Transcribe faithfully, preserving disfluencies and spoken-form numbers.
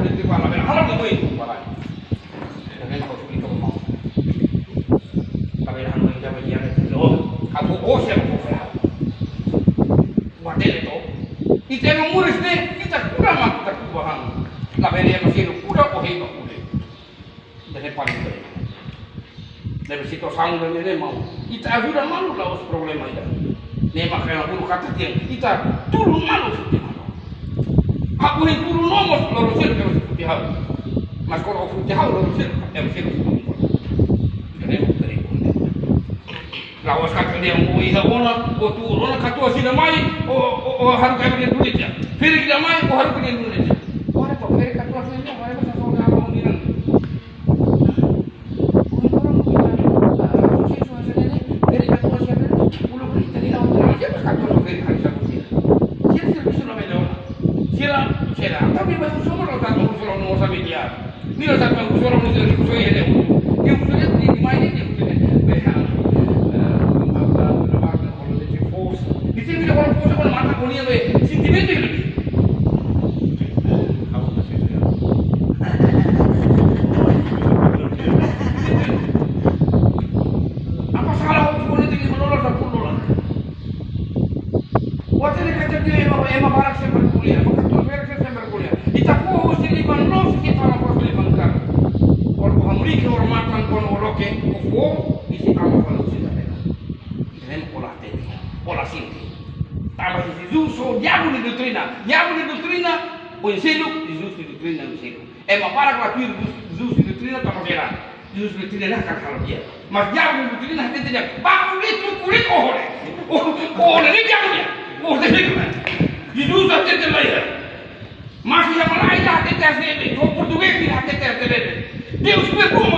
Itu para bela halo itu itu para. Ita ne'e mak esplika ba maun. Para bela halo itu apa dia itu. Oh, ha'u, oh, siapa ko fala. Buat ele to. Ita ema moris ne'e, ita kuda mak ita kuda han. Labele ema seluk kuda, oh, hei mak kuda. Ita ne'e paling penting. Ne'ebé situasaun ida-ne'e maun. Ita ajuda malu la'ós problema ida. Ne'e mak ha'u hanoin katak ita tulun malu foti malu. Ha'u hein tulun no mós lorosir ke foti ha'u. Mas kuandu foti ha'u lorosir, ema seluk foti. Ita ne'e mak perigu. La'ós katak dehan ó iha ona, ó tuur ona katuas ida mai, ó, ó, ó haruka ema nia dunia. Ferik ida mai, ó haruka nia dunia. Ó haree to'ok, ferik katuas ida mai, ó haree masa soal halo nian. Ó iha orang iha, ah, susesu hanesan ne'e, ferik katuas ida mai, uluk ita nia orang, siapa katuas ferik hanesan ne'e? Sira servisu na mai ona. Sira, sira, tapi baru semua orang tak tahu soal nomor sama dia. Mira, sabe, mas o senhor não diz que foi ele. Eu falei, eu falei, mas ele, eu falei, bem, ah, ah, ah, ah, ah, ah, ah, força. E tem que levar força quando mata a bolinha, bem, sentimento, ele. Apa salah hukum politik di menurut aku, Lola? Buat ini kerja dia, ema, ema barak sempre ko'alia, ema katuas barak sempre ko'alia. Ita fó husi liman loos, ita la fó husi liman karu. Kuandu hamriik hormatan kuandu ó loke, ó fó, ita la fó husi liman karu. Ita ne'e mak ó la hatene, ó la sente. Tanba Jesus, só diabu nia doutrina. Diabu nia doutrina, oin seluk, Jesus nia doutrina, oin seluk. Ema barak la tuir Jesus nia doutrina, tanba sira. Jesus nia doutrina ne'e hakarak halo di'ak. Mas diabu nia doutrina hatete di'ak. Baku litu kulit ó hole. Ó, ó hole ne'e diabu nian. Ó hole ne'e diabu nian. Jesus hatete lae. Mas iha malae ida hatete hanesan ne'e. Ho portugés ida hatete hanesan ne'e. Deus perdoa